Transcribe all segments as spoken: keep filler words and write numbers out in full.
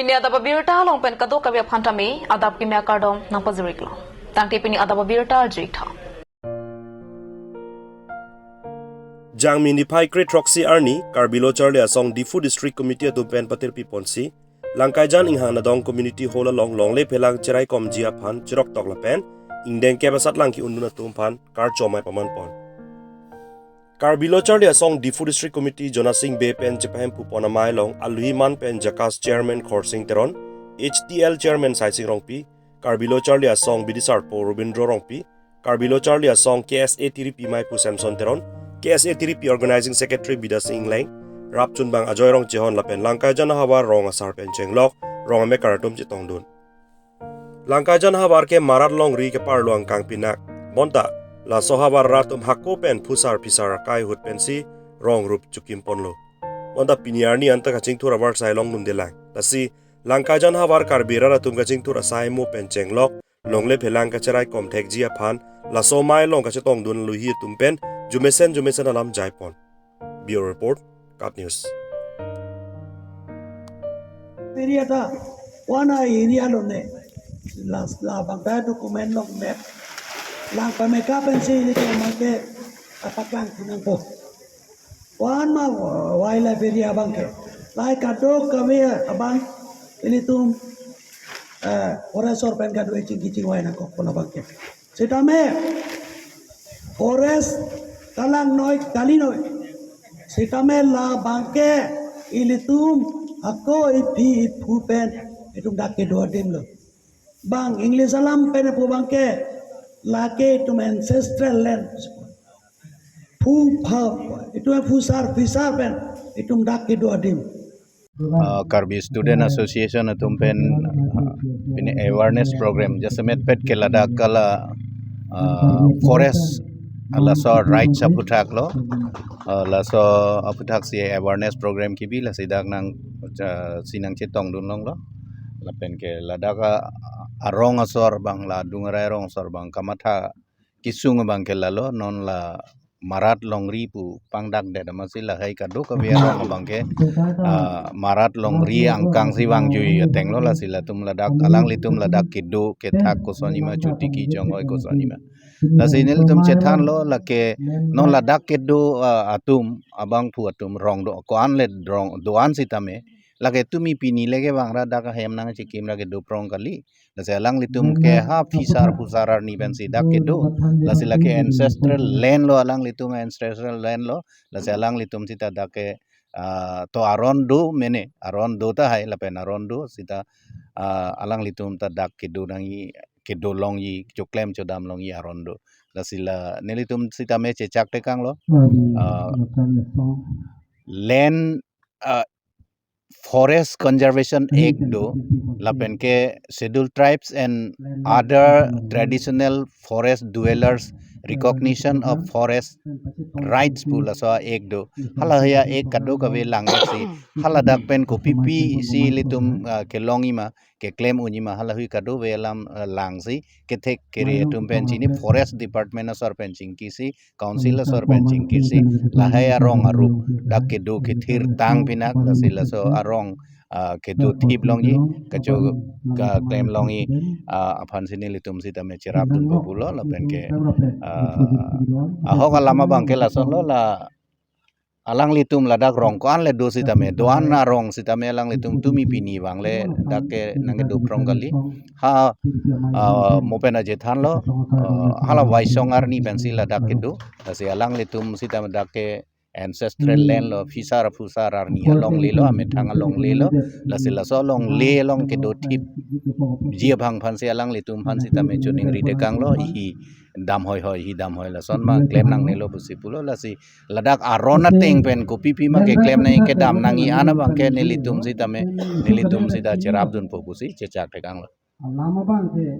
Te adap abirta along pen kadokave aphan tame adap kimi akardom nangpajir-iklo. Tangte pini adap abirta ajir-ik tha. Jangmi niphai kre throksi arni Karbi Lo Charli Asong Diphu District Committee atum pen patirpi ponsi Langkaijan Inghang Nadong Community Hall along longle phelang cheraikomji aphan cheroktok lapen ingdeng kep asatlang ke-undun atum aphan karchomai paman pon. Karbi Lo Charli Asong Diphu District Committee Jonasing Bey pen chepahemphu pon amei along aluhi man pen JACAS Chairman Khorsing Teron, H T L Chairman Saising Rongpi, Karbi Lo Charli Asong Bidisarpo Robindro Rongpi, Karbi Lo Charli Asong K S A tiripi meiphu Samson Teron, K S A tiripi Organizing Secretary Bidya Sing Engleng, rapchunbang Ajoy Rongchehon lapen Langkaijan ahavar rong asar pen chenglok rong amekar atum chetongdun. Langkaijan ahavar ke marat longri keparlo angkang pinak. Bonta laso ahavar arat atum hako pen phusar phisar akai ahut pensi rong rup chukim ponlo. Bonta pini arni anta kachingthur avarsai longdundelang. Lasi Langkaijan ahavar Karbi arat atum kachingthur asai mo pen chenglok longle phelang kacheraikom thekji aphan laso amei along kachetongdun aluhi atum pen jumesen jumesen alam jaipon. Bureau Report, KAT News. Area ta, wana area lo ne. La, labang ta document long map. Lang pameka pensi ilitum abang ke apaklang kunang po. Wan ma wildlife area abang ke. Lahai kadokave abang ilitum, eh, forest asor pen kado chingki chingvai nangkok pon abang ke. Sitame forest kalang noi kali noi. Sitame labang ke ilitum hako iphi iphu pen itum dak kedo adim lo. Bang English alam pen pu abang ke lake itum ancestral land. Phu pha itum phusar phisar pen itum dak kedo adim. Uh, Karbi Student Association atum pen, uh, pini awareness program jasemet pet ke ladak kala, uh, forest laso rights aphuthak lo, uh, laso aphuthak si awareness program kibi lasi dak nang, uh, si nangchetongdun longlo lapen ke ladak a, arong asor abang la adung arai arong asor abang kamatha kesung abang ke lalo non la marat longri pu pangdakdet amatsi lahai kadokave arong abang ke, ah, marat longri angkang si vangjui ateng lo lasi latum ladak alanglitum ladak kedo kethak kosonji ma chuti kejong oi kosonji ma. Lasi nelitum chethanlo lake non ladak kedo, ah, atum abangphu atum rong do ko-an le rong do-an sitame lake tumi pini leke vangra dak ahem nangchikim ra kedo prong kali. Lasi alanglitum ke ha phisar phusar arni pensi dak kedo. Lasi lake ancestral land lo alanglitum ancestral land lo. Lasi alanglitum sita dak ke, ah, to aron do mene, aron do tahai lapen aron do sita, ah, alanglitum ta dak kedo nangji kedo longji choklem chodam longji aron do. Lasi la nelitum sitame chechak tekang lo. Ah, Land, ah, Forest Conservation Act do, lapen ke Scheduled Tribes and Other Traditional Forest Dwellers Recognition of Forest Rights pu laso act do. Hala haya act kadokave langsi. Haladak pen kopipi si ilitum, ah, kelongji ma, keklem unji ma, halahui kadokave alam, ah, langsi. Kethek kere atum pen chini Forest Department asor pen chingkisi, Council asor pen chingkisi, lahai arong arup dak kedo kethir tang pinak, lasi laso arong, ah, kedo thip longji, kacho keklem longji, ah, aphan si nelitum sitame cherapdun po pulo lapen ke, ah, ahok alam abang ke lason lo la alanglitum ladak rong ko-an le do sitame, do-an arong sitame alanglitum tumi pini vangle dak ke nangkedo prong kali. Ha, ah, mo pen aje thanlo, ah, hala Waisong arni pensi ladak kedo. Lasi alanglitum sitame dak ke ancestral land lo, phisar phusar arni alongle lo, amethang alongle lo. Lasi laso alongle along kedo thipji abang aphan si alanglitum aphan sitame choningri tekang lo, ihi dam hoi hoi, ihi dam hoi lason ma klem nangnelo pusi pulo. Lasi ladak aron ateng pen kopipi ma keklem nangji kedam nangji an abang ke nelitum sitame, nelitum sita cherapdun po pusi chechak tekang lo. alam abang ke.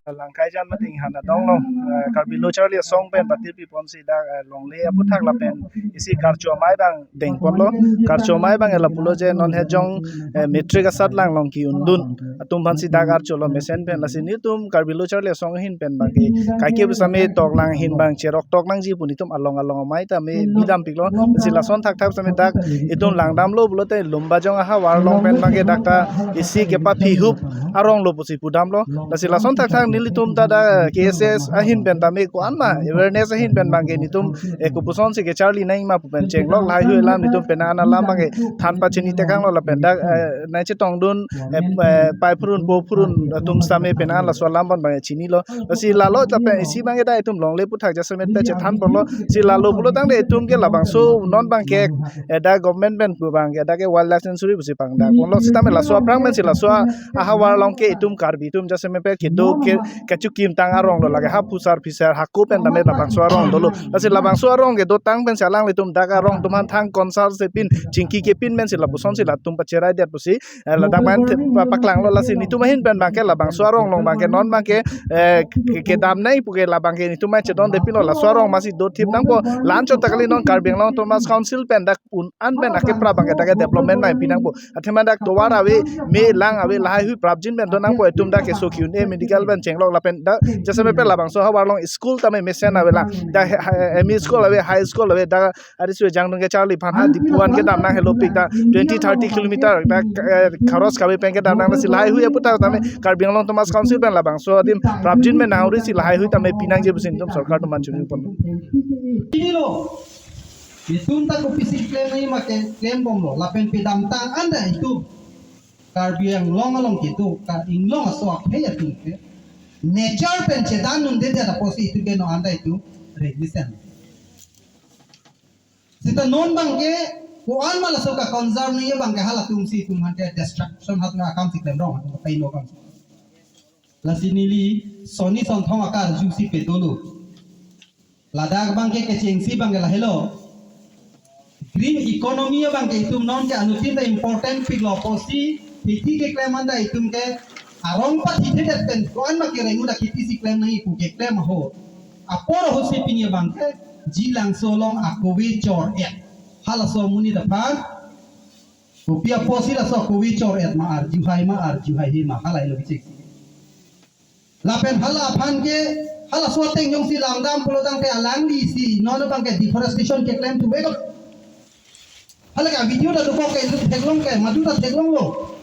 Langkai jan mating hana dong long, eh, Karbi Lo Charli Asong pen patir pi ponsi dak, eh, longle aputhak lapen isi karcho amei abang dengponlo. Karcho amei abang ke lapulo je non hejong, eh, matric asatlang along ki-undun atum aphansi dak archolo mesen pen, lasi nelitum Karbi Lo Charli Asong ahin pen abang ke kaike pusitame toklang ahin abang cherok toknangji pu nelitum along along amei tame bidam piklo. Lasi lason thakthak sitame dak itum langdamlo pulote Lumbajong ahavar along pen abang ke dak ta isi kepaphihup arong lo pusi pudamlo. Lasi lason thakthak nelitum ta dak K S S ahin pen tame ko-an ma awareness ahin pen abang ke nelitum, eh, kopusonsi kecharli nangji ma pu pen chenglok lahai hui alam nelitum penang an alam abang ke than pachini tekanglo lapen dak, eh, nangchetongdun, eh, eh, pai phurun po phurun atum sitame penang an laso alam abang ke chinilo. Lasi lalo lapen isi abang ke dak itum longle aputhak jasemet ta chethanponlo. Si lalo pulo tangte itum ke labangso non abang ke, eh, dak government pen pu abang ke dak ke wildlife sanctuary pusi pangdakponlo. Sitame laso aphrang pensi laso ahavar along ke itum Karbi atum jasemet pen kedo ke kachukimtang arong lo, lake ha phusar phisar hako pen tame labangso arong dolo. Lasi labangso arong kedotang pensi alanglitum dak arong atum aphan thang konsar sepin chingki kepin pensi lapusonsi latum pacheraidetpo si, eh, ladak man te-, pa-, paklanglo. Lasi nelitum ahin pen abang ke labangso arong along abang ke non abang ke, eh, ke-, kedam nangji pu ke labang ke nelitum mai chedondepinlo. Laso arong masi dothip nangpo. La-anchot ta kali, non Karbi Anglong Autonomous Council pen dak un an pen akeprap abang ke dak ke development mai pinangpo. Athema dak tovar ave, me lang ave, lahai hui prapjin pen donangpo, itum dak keso ki-un-e medical pen chenglok lapen dak jasemet pen labangso ahavar along school tame mesen avelang. Dak he-, he-, M E school ave, high school ave, dak ari sue jangdun kecharli aphan ha Diphu an kedam nang helopik dak twenty thirty kilometer dak, eh, kharos kave pen kedam nang. Lasi lahai hui aputhak tame Karbi Anglong Autonomous Council pen labangso adim prapjin pen nang uri si lahai hui tame pinangji pusi nelitum sorkar atum aphan choningponlo. Ini lo. Itum ta kopisi klem nangji ma ke klembomlo. Lapen kedamtang anda itum Karbi Anglong along kedo, Karbi Anglong aso akhei atum ke nature pen chedan un'edet apotsi itum ke non anda itum rejisen. Seta non abang ke ko-an ma laso ka-conserve nangji abang ke halatum si itum aphan ke destruction hat na akam si klemrong atum kaino akam si. Lasi neli sonni sonthong akarju si pedolo. Ladak abang ke kechengsi abang ke lahelo. Green economy abang ke itum non ke anuttin ta important piklo apotsi, hithi keklem anda itum ke arong pathithedet pen ko-an ma kereng uda hithi si klem nangji pu keklem ahut. Apor ahut si pini abang ke Jilangso along akove chor-et. Halaso amonit aphan kopi apotsi laso akove chor-et ma, arjuhai ma, arjuhaihe ma, halahelo kechengsi. Lapen hala aphan ke, halaso ateng jongsi langdam pulo tangte alangli si non abang ke deforestation keklem thuve ko. Hala ke video ta dokok ke lut theklong ke, madu ta theklonglo.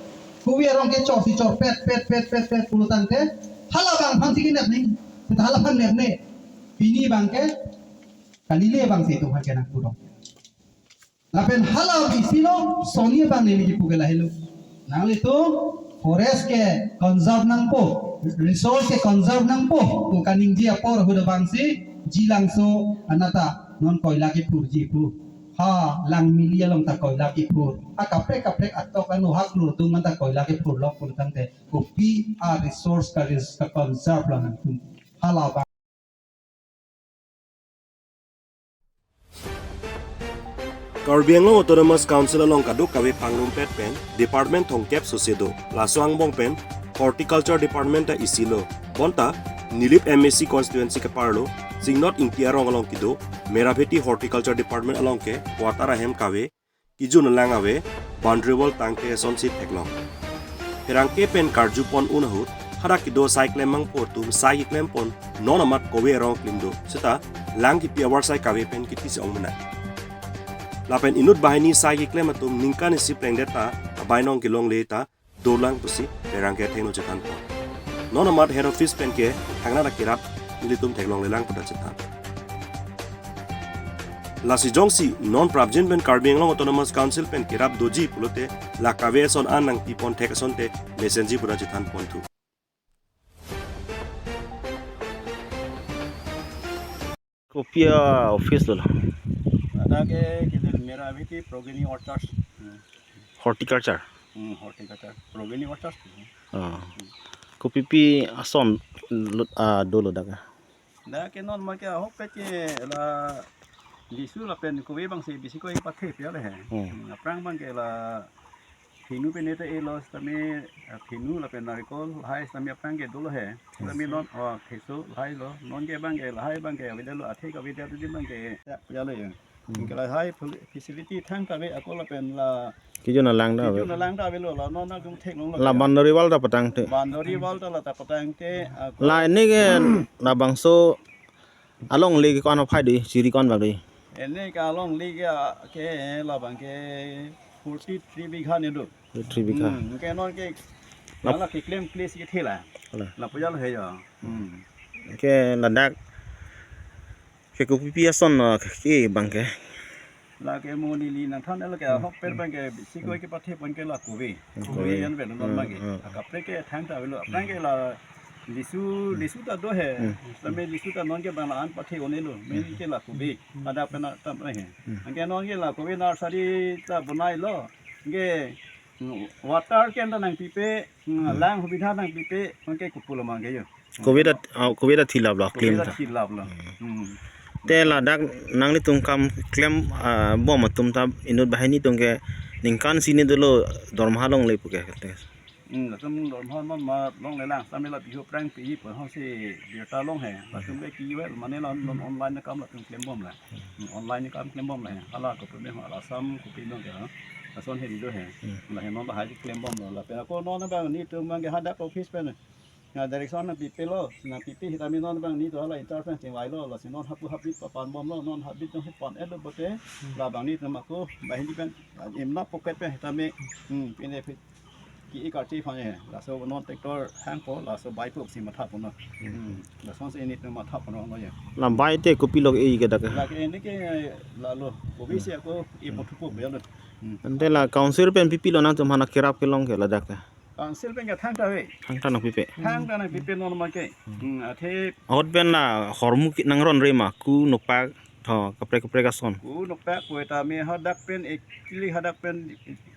Kove arong ke chorsi chor pet, pet, pet, pet, pet pulo tangte hala abang aphansi kenep nangji. Seta hala aphan nepne. Pini abang ke, kalile abang si itum aphan kenang pudong. Lapen hala abisi lo, sonni abang neli kipu ke lahelo. Nanglitum forest ke conserve nangpo, resource ke conserve nangpo pu kaningje apor ahut abang si Jilangso anat ta non koila kephurji pu. Ha Langmili along ta koila kephur. Ha kaprek kaprek atok ano ha klur atum anta koila kephurlok pulo tangte kopi a-resource ka res-, ka-conserve lo nangtum. Hala abang. Karbi Anglong Autonomous Council along kadokave pangrumpet pen department thomkep sose do. Laso angbong pen Horticulture Department ta isi lo. Bonta Nilip M A C constituency keparlo Singnot Ingti arong along kedo Merabheti Horticulture Department along ke quarter ahem kave, kejun alang ave, boundary wall tangte asonsi theklong. Pherangke pen karjupon un ahut, hadak kedo sai klem mangpo atum sai keklempon, non amat kove arong klim do. Seta lang kipi avarsai kave pen kiti si ong mena. Lapen inut banghini sai keklem atum ningkan isi plengdet ta, abai nong kelongle ta dolang pusi pherangke athengno chethanpon. Non amat head office pen ke thangnat akerap nelitum theklonglelang pu ta chethan. Lasi jongsi non prapjin pen Karbi Anglong Autonomous Council pen kerap doji pulote la kave ason an nangpipon thek asonte mesenji pu ta chethanponthu. Kopi a-office lo? Ladak ke kedil Merabheti Progeny Orchard. Hmm. Horticulture? Hmm, horticulture. Progeny Orchard. Oh. Kopipi ason lo, ah, dolo dak? Dak ke non ma ke ahok ke ke la lisu lapen kove abang si bisi ko pathe pia le he. Hmm. Hmm, aphrang abang ke la Thenu pen ete e lo sitame, ah, thenu lapen narikol lahai sitame aphrang ke dolo he. Sitame non, oh, keso lahai lo. Non ke abang ke lahai abang ke avedetlo, athe ke avedetlo, di abang ke ya, ya lo ya. Hmm. Ke lahai fili-, facility thangta ave, ako lapen la kejun alang ta ave. Kejun alang ta avelo, la non atum theklonglo. La boundary wall ta patangte. Boundary wall ta la ta patangte, ako la ini ke labangso alongle ke ko-an aphai dei, chiri ko-an bak dei? Ini ke alongle ke, ke labang ke forty-three bigha ni do. Forty-three bigha. Hmm, ke non ke, lap- la keklem kle si kethe la. Ala. Lapu jalo he jo. Hmm. Ke ladak ke kopipi ason, uh, ke abang ke? La ke mo neli nangthan la ke, hmm, ahokpet abang ke bisi koi kepathe pon ke la kove. Hmm, kove. Kove an avelo non, hmm, abang ke. Hmm. Akaprek ke thangta avelo. Aphrang ke la lisu, hmm, lisu ta do he. Hmm. Sitame lisu ta non ke abang la-an pathe un-elo. Main, hmm, ke la kove. Hmm. Ada pena tam he. Hmm. Anke non ke la kove nursery ta bonailo. Anke, hmm, water can ta nangpipe, hmm, hmm, lang hubidha nangpipe, anke kopulo abang ke jo. Kove ta, ah, kove ta thilaplo, kove klem ta ta. Thilaplo. Hmm. Hmm. Te ladak nanglitum kam klem, ah, bom atum ta inut banghini atum ke ningkan isi ni dolo dorma longle pu ke te. Hmm, latum dorma ma, ma longle lang, sitame la bihu aphrang pi pu ho si birta long he. Latum ke kiwel mane la non online kam latum klem bom la. Hmm, online kam klem bom la he. Hala kopi me hala Assam kopi no ke, ha. Lason he do he. Hmm. La he non lahai klem bom lo. Lapen ako non abang netum abang ke hadak office pen na direction nangpipelo, nangpipe sitame non abang netum hala in-charge pen chingvailo, lasi non hapu habit papan bomlo, non habit non pan-etlo pote, hmm, labang netum ako banghini pen, ah, imna pocket pen sitame, hmm, pine phi ki-e karchi aphan he, laso non tractor hangpo, laso bike po si matha ponlo. Hmm, lasonsi netum matha ponlo ya. La bike te kopilo e ke dak? La ke ini ke lalo, kove si ako e, hmm, pothupo ya lo. Hmm. Ante la council pen pipilo nangtum aphan kerap kelong ke ladak ke? Council pen ke thangta ave. Thangta nangpipe. Thangta nangpipe non abang ke. Hmm, athe ahut pen la hormu ke nangronre ma, ku nokpak tho kaprek kaprek ason. Ku nokpak pu sitame hadak pen actually hadak pen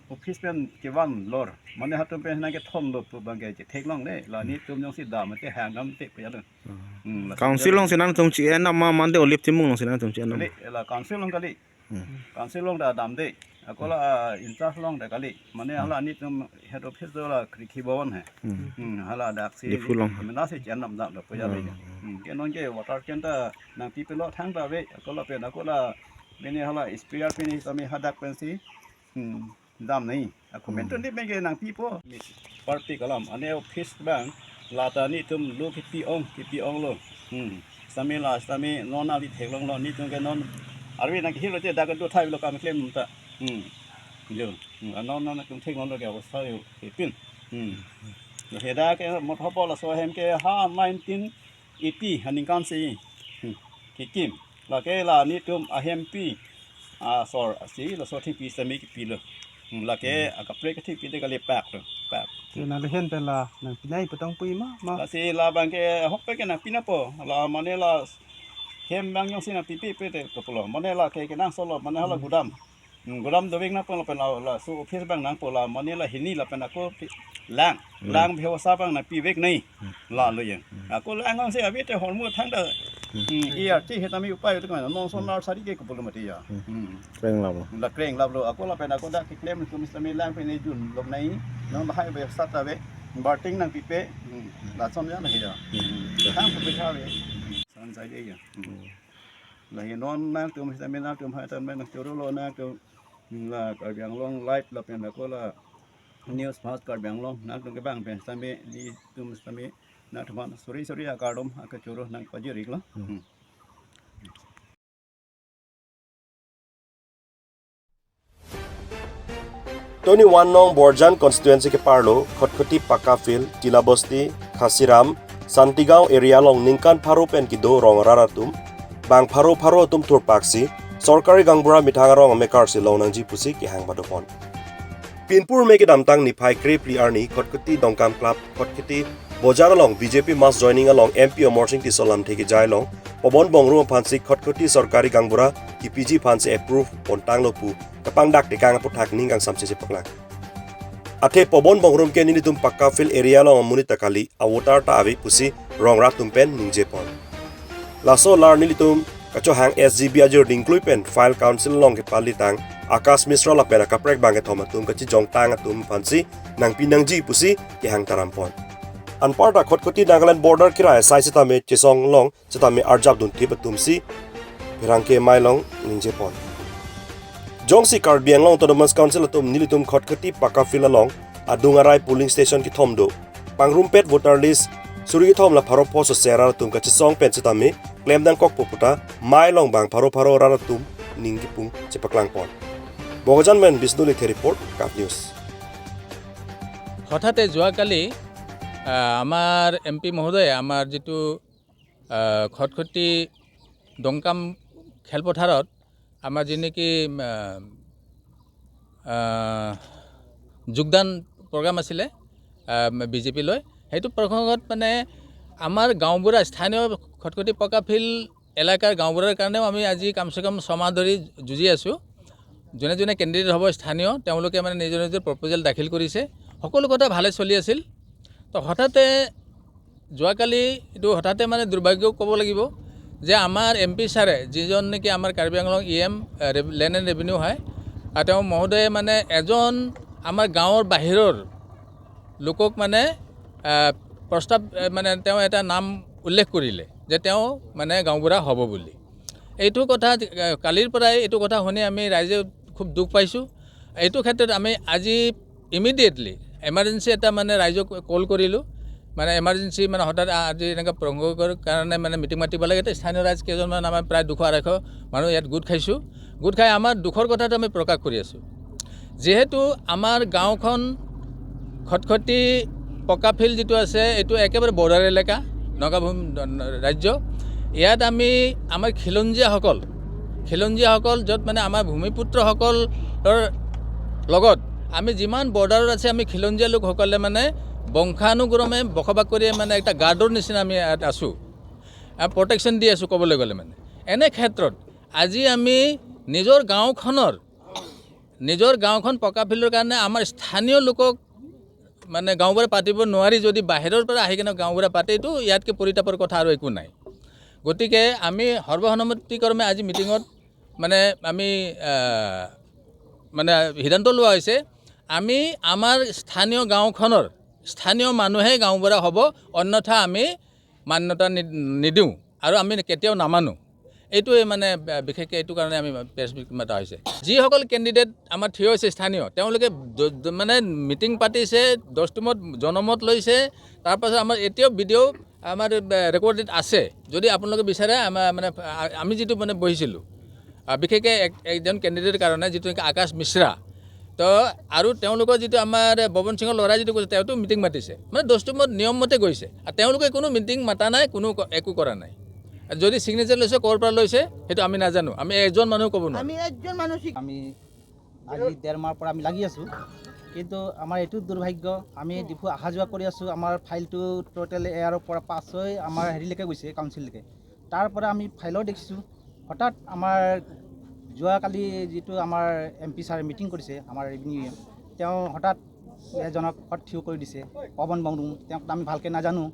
office pen kevan lor. Mane hatum pen nangkethom lo pu abang ke chetheklongle. La netum jongsi dam te hang dam te pu ya lo. Hmm, la council along si nangtum chi-en ma, mande Olive Timung along si nangtum chi-en ma? Kali, la council along kali. Hmm. Council along ta damde. Ako la, ah, in-charge along ta kali. Mane, hmm, hala netum head office do la Kriki Bhawan he. Hmm. Hmm, hala dak si. Diphu along. Mena si chennam dak do puja, hmm, le. Hmm, ke non ke water can ta nangpipelo thangta ave. Ako lapen ako la mane hala sprayer pine sitame hadak pensi. Hmm. Dam nai. Ako, hmm, menton di pen ke nangpipo. Party kalam, ane office abang, la ta netum lo kipi ong, kipi onglo. Hmm. Sitame la, sitame non nangli theklonglo, netum ke non. Arve nangkehilo te dak do thai lo kam klem ta. Hmm. Jo. Hmm. Anon non nangtum theklonglo ke awostha jo, kepin. Hmm. He dak ke mot hopo laso ahem ke ha nineteen eighty aningkan si, hmm, kekim. Lake la netum ahempi asor si laso thengpi sitame kepilo. Hmm, lake, hmm, akaprek thengpi te kali pak lo, pak. Ke nangli ahin pen la nangpinai pu tong pu ma, ma? Lasi labang ke ahokpet ke nangpi nangpo. La mane la hem abang jongsi nangpipepe te kopulo. Mane la ke kenangsotlo, mane hala, hmm, gudam. Hmm, gudam dovek nangpo lapen la, laso office abang nangpo la, mane la hini lapen ako pi-, lang, hmm, lang bhewasa abang nangpivek nai. Hmm. La lo yang. Hmm. Ako lang ang si ave te hormu thangta. Hmm. Hmm, E R T sitame upai utuk mana. Non son, hmm, nursery ke kopulo mati ya. Hmm. Hmm. Krenglaplo. La krenglaplo. Ako lapen ako dak keklem atum sitame lang pen ejun lok nai. Non bahai bhewasa ta ave. Barting nangpipe. Hmm. Lason ya la ya. Hmm. Thang pu pe tha ave. San sai de ya. Hmm. Hmm. Lahe non nangtum sitame nangtum hai tan nangchorolo nangtum. La Karbi Anglong Live lapen ako la News Fast Karbi Anglong nangtum kevang pen sitame netum sitame nangtum aphan suri suri akardom akechoro nangpajir-iklo. Hmm. Hmm. Twenty-one nong Borjan constituency keparlo, Khatkhati Pakka Field, Tila Bosti, Khasiram, Santigaon area along ningkan pharo pen kedo rong arat atum, bang pharo pharo atum thurpaksi, sorkari gaonbura methang arong amekar si longnangji pusi kehang padopon. Pinpur me kedamtang niphai krephli arni Khatkhati Dongkam Club, Khatkhati Bojar along B J P mass joining along M P Amarsing Tisso lamthe kejai along, Pobon Bongrung aphansi Khatkhati sorkari gaonbura kepiji aphansi approve pontanglo pu kapangdak tekang aputhak ning kangsamse si paklang. Athe Pobon Bongrung ke nelitum Pakka Field area along amonit ta kali, avoter ta ave pusi rong arat atum pen ningjepon. Laso alar nelitum Kachohang S G B ajir dingklui pen file council along kepalitang Akash Mishra lapen akaprek bangkethom atum kachijongtang atum aphansi nangpi nangji pusi kehang taram pon. Anparta Khatkhati Nagaland border kira asai sitame chesong along sitame arjap dunthip atumsi pherangke amei along ningje pon. Jongsi Karbi Anglong Autonomous Council atum nelitum Khatkhati Pakka Field along adung arai polling station kethom do pangrumpet voter list suri kethom la pharo pho sose arat atum kachesong pen sitame klemdang kokpo puta amei along bang pharo pharo arat atum ning kipung chepaklang pon. Bokajan pen Bisnu Lekthe report, Cup News. হঠাতে যোৱাকালি আহ, আমাৰ M P মহোদয়ে আমাৰ যিটো আহ, খটখটি দমকাম খেলপথাৰত আমাৰ যি নেকি আহ, আহ, যোগদান প্ৰগ্ৰাম আছিলে বিজেপিলৈ, সেইটো প্ৰসংগত মানে আমাৰ গাঁওবুঢ়া, স্থানীয় খটখটি পকা ফিল্ড এলেকাৰ গাঁওবুঢ়াৰ কাৰণেও আমি আজি কমচে কম ছমাহ ধৰি যুঁজি আছোঁ। যোনে যোনে কেণ্ডিডেট হ'ব স্থানীয়, তেওঁলোকে মানে নিজৰ নিজৰ প্ৰপ'জেল দাখিল কৰিছে। সকলো কথা ভালে চলি আছিল। তো হঠাতে যোৱাকালি এইটো হঠাতে মানে দুৰ্ভাগ্য ক'ব লাগিব যে আমাৰ এম পি ছাৰে, যিজন নেকি আমাৰ Karbi Anglong E M, land and revenue হয়, আৰু তেওঁ মহোদয়ে মানে এজন আমাৰ গাঁৱৰ বাহিৰৰ লোকক মানে আহ, প্ৰস্তাৱ আহ, মানে তেওঁ এটা নাম উল্লেখ কৰিলে যে তেওঁ মানে গাঁওবুঢ়া হ'ব বুলি। এইটো কথা আহ, কালিৰ পৰাই এইটো কথা শুনি আমি ৰাইজে খুব দুখ পাইছোঁ। এইটো ক্ষেত্ৰত আমি আজি ইমিডিয়েটলি এমাৰ্জেঞ্চি এটা মানে ৰাইজক কল কৰিলোঁ। মানে এমাৰ্জেঞ্চি মানে হঠাৎ আ- আজি এনেকুৱা প্ৰসংগৰ কাৰণে মানে মিটিং মাতিব লাগে। এতিয়া স্থানীয় ৰাইজ কেইজনমান, আমাৰ প্ৰায় দুশ আঢ়ৈশ মানুহ ইয়াত গোট খাইছোঁ। গোট খাই আমাৰ দুখৰ কথাটো আমি প্ৰকাশ কৰি আছোঁ। যিহেতু আমাৰ গাঁওখন খটখটি পকা ফিল্ড যিটো আছে, এইটো একেবাৰে বৰ্ডাৰ এলেকা, নগাভূমি ৰাজ্য। ইয়াত আমি আমাৰ খিলঞ্জীয়াসকল, খিলঞ্জীয়াসকল য'ত মানে আমাৰ ভূমিপুত্ৰসকলৰ লগত আমি যিমান বৰ্ডাৰত আছে, আমি খিলঞ্জীয়া লোকসকলে মানে বংশানুক্ৰমে বসবাস কৰি মানে এটা গাৰ্ডৰ নিচিনা আমি ইয়াত আছোঁ, প্ৰটেকশ্যন দি আছোঁ ক'বলৈ গ'লে। মানে এনে ক্ষেত্ৰত আজি আমি নিজৰ গাঁওখনৰ, নিজৰ গাঁওখন পকা ফিল্ডৰ কাৰণে আমাৰ স্থানীয় লোকক মানে গাঁওবুঢ়া পাতিব নোৱাৰি যদি বাহিৰৰ পৰা আহি কিনে গাঁওবুঢ়া পাতে, এইটো ইয়াতকৈ পৰিতাপৰ কথা আৰু একো নাই। গতিকে আমি সৰ্বসন্মতিক্ৰমে আজি মিটিঙত মানে আমি আহ, মানে সিদ্ধান্ত লোৱা হৈছে, আমি আমাৰ স্থানীয় গাঁওখনৰ স্থানীয় মানুহে গাঁওবুঢ়া হ'ব, অন্যথা আমি মান্যতা নি- নিদিওঁ আৰু আমি কেতিয়াও নামানো। এইটোৱে মানে বে- বিশেষকৈ এইটো কাৰণে আমি প্ৰেছ মিট মতা হৈছে। যিসকল কেণ্ডিডেট আমাৰ থিয় হৈছে স্থানীয়, তেওঁলোকে দ- দ- মানে মিটিং পাতিছে, দহ টিমত জনমত লৈছে। তাৰপাছত আমাৰ এতিয়াও ভিডিঅ' আমাৰ বে- ৰেকৰ্ডেড আছে, যদি আপোনালোকে বিচাৰে আমাৰ মানে আ- আমি যিটো মানে বহিছিলোঁ, আহ, বিশেষকৈ এক- একজন কেণ্ডিডেটৰ কাৰণে যিটো নেকি আকাশ মিশ্ৰা, তো আৰু তেওঁলোকৰ যিটো আমাৰ ববন সিঙৰ ল'ৰাই যিটো কৈছে, তেওঁতো মিটিং মাতিছে, মানে দহ টিমত নিয়ম মতে গৈছে। আৰু তেওঁলোকে কোনো মিটিং মাতা নাই, কোনো ক- একো কৰা নাই। আৰু যদি ছিগনেচাৰ লৈছে, ক'ৰ পৰা লৈছে, সেইটো আমি নাজানো, আমি এজন মানুহ ক'ব নোৱাৰোঁ। আমি এজন মানুহ চিক- আমি আজি ডেৰ মাহৰ পৰা আমি লাগি আছোঁ, কিন্তু আমাৰ এইটো দুৰ্ভাগ্য, আমি ডিফু অহা যোৱা কৰি আছোঁ, আমাৰ ফাইলটো টোটেল এ আৰৰ পৰা পাছ হৈ আমাৰ হেৰিলৈকে গৈছে, কাউন্সিললৈকে। তাৰ পৰা আমি ফাইলো দেখিছোঁ, হঠাৎ আমাৰ যোৱাকালি যিটো আমাৰ এম পি ছাৰে মিটিং কৰিছে, আমাৰ ৰেভিনিউ ই এম, তেওঁ হঠাৎ এজনক হঠাৎ থিয় কৰি দিছে, পৱন বংডুং, তেওঁক আমি ভালকৈ নাজানো।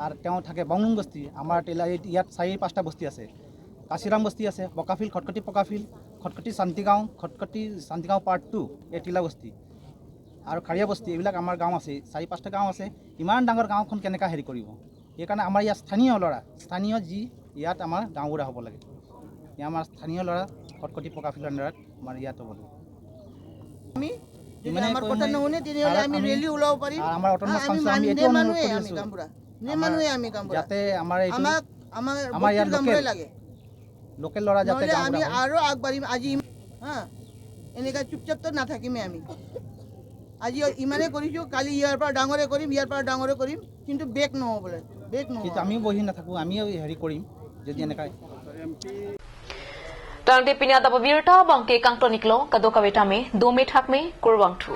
আৰু তেওঁ থাকে বংডুং বস্তি। আমাৰ টিলা এই- ইয়াত চাৰি পাঁচটা বস্তি আছে, কাশিৰাম বস্তি আছে, পকাফিল, খটখটি পকাফিল, খটখটি শান্তিগাঁও, খটখটি শান্তিগাঁও পাৰ্ট টু, এই টিলা বস্তি আৰু খাৰিয়া বস্তি, এইবিলাক আমাৰ গাঁও আছে, চাৰি পাঁচটা গাঁও আছে। ইমান ডাঙৰ গাঁওখন কেনেকা হেৰি কৰিব? সেইকাৰণে আমাৰ ইয়াত স্থানীয় ল'ৰা, স্থানীয় যি ইয়াত আমাৰ গাঁওবুঢ়া হ'ব লাগে। এই আমাৰ স্থানীয় ল'ৰা খটখটি পকাফিলৰ আণ্ডাৰত আমাৰ ইয়াত হ'ব লাগে। আমি যদি ইমানে আমাৰ কৈ কথা মই নুশুনে, তেনেহ'লে আমি ৰেলী ওলাব পাৰিম। আৰু আমাৰ অট'নমাছ কাউন্সিলত আমি এইটো অনুৰোধ কৰি আছোঁ। গাঁওবুঢ়া। নে মানুহে আমি গাঁওবুঢ়া। যাতে আমাৰ এইটো আমাক, আমাৰ আমাৰ ইয়াত বস্তিৰ গাঁওবুঢ়াই লোকেল লাগে। লোকেল ল'ৰা যাতে গাঁওবুঢ়া হয়। আমি আৰু আগবাঢ়িম আজি, হা? এনেকা চুপচাপতো নাথাকিমেই আমি। আজি ইমানে কৰিছোঁ, কালি ইয়াৰ পৰা ডাঙৰে কৰিম, ইয়াৰ পৰা ডাঙৰে কৰিম, কিন্তু বেক নহ'বলৈ, বেক নহ'ব। কিন্তু আমিও বহি নাথাকোঁ, আমিও হেৰি কৰিম যদি এনেকা। Tangte pini adap abirta abangke kangton iklo, kadokave tame dome thakme, kurvangthu.